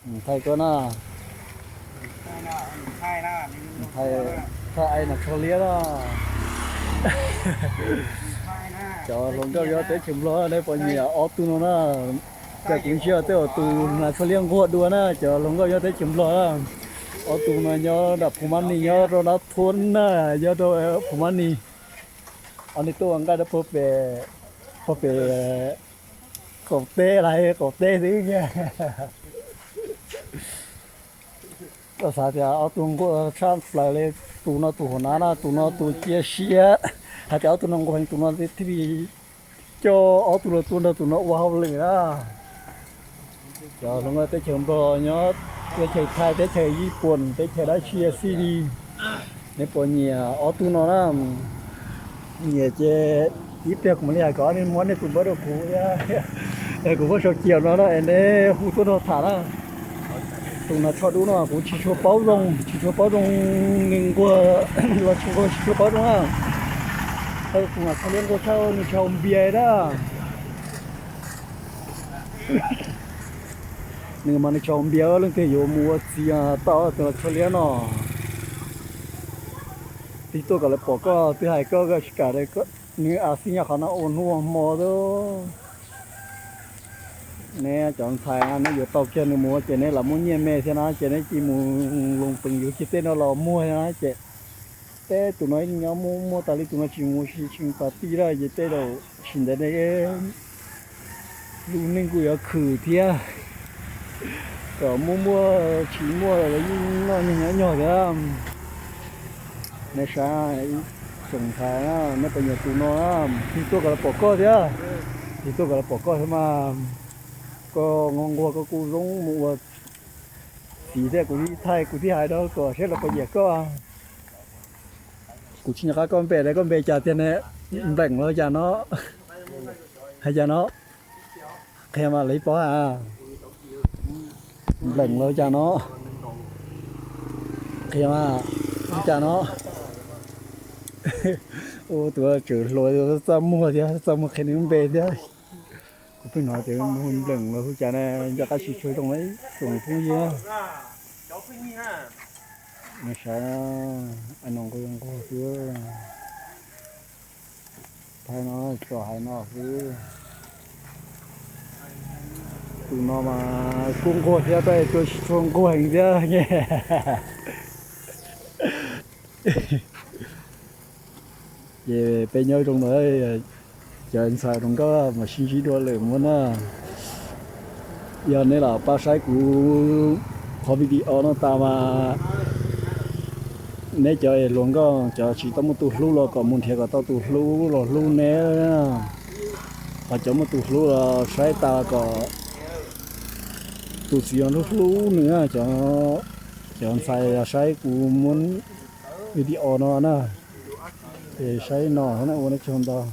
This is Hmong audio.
Thaij koj na. Thaij, thaij ai nas tsho liab na. Cov hluas nkauj nyob teb chaws Nplog nej puas nyiam ob tug no na? Cas kuv ntsia tej zaum tus nas tsho liab nquag dua na, cov hluas nkauj nyob teb chaws Nplog na. Ob tug no nyob nram Phu Mab Nis, nyob rau Nab Thuab na, nyob rau Phu Mab Nis. Ob niag tuaj ua nqaij rau puag pem, puag pem qaum teb los qaum teb xwb thiab. Koj xav tias ob tug nquag tshaj plaws li, tus no tus hauv nav na, tus no tus cia siab. Hais tias ob tug no nquag heev, tus no thiaj li coj ob tug los tua nrog tus no ua hauj lwm na. Cov hluas nkauj teb chaws Nplog nyob teb chaws Thaib, teb chaws Yij Pooj, teb chaws dab tsi xij li, nej puas nyiam ob tug no na? Nyiam ces ib pliag kuv mam li hais kom nej muab nej tus npawb rau kuv thiab. Kuv muab sau cia no na es neb hu tuaj nrog tham na. Tus nas tsho dub no kuv tsis tshua paub zoo, tsis tshua paub zoo nws nquag los tsis nquag, tsis tshua paub zoo na. Tus nas tsho liab nquag tshaj nws tsis haus npias na. Nws mas nws tsis haus npias, leej twg yuav mus ua txiv tau tus nas tsho liab no. Tig tuaj kom lawv pom koj, twb hais koj koj tsis kam, nws a xij nyob qhov no ua hnub ua hmo xwb. Neb cov ntxhais neb yuav tau kiag nws mus ces neb lam muaj nyiaj me thiab na, ces neb cia mus loos peev yuav kiag tej no los muag thiab na ces. Tej tus no nyob muaj muaj tas li, tus no tsis mus tsis tsis pas tij lawm ces tej zaum tsis ntev ne lub neej kuj yuav khwm thiab. Kom muaj muaj tsis muaj los yeej noj nyog nyob nyog thiab. Nej saib, ib tsoom ntxhais, nej puas nyiam tus no? Tig tuaj kom lawv pom koj thiab. Tig tuaj kom lawv pom koj thiab mas. Koj nquag nquag koj kuj zoo mus ua txiv thiab, kuv thiaj thaij kuv thiaj hais rau kom seb lawv puas nyiam koj. Kuv tsis nco qab koj npe, koj npe cas tiag ne? Npleem los cas no? Hais cas no? Qhia mas lawv paub hais. Npleem los cas no? Qhia mas, cas no? Ua tus tswv hluas txaj muag thiab, txaj muag qhia nws lub npe thiab. Kuv pheej hnov tias npleem los hu cas ne, nco qab tsis tshua zoo li tsoom phooj ywg. Nws saib, no nquag nquag xwb. Thaij no tso hais no xwb. Tus no mas kuj nquag thiab tab sis tua tsis tshua nquag heev thiab. Ces peb nyob zoo no, cov ntxhais hluas nkauj mas sib ntsib dua lwm mus na. Yog neb los pab saib kuv qhov video no tas mas neb cov hluas nkauj cov tsis tau muaj tus hlub los kom mus nrhiav kom tau tus hlub los hlub neb. Ho cov muaj tus hlub los saib tas kom tus txiv hlub hlub nws. Cov, cov ntxhais saib kuv muab video no na, ces saib no ua neb tsaug ntau.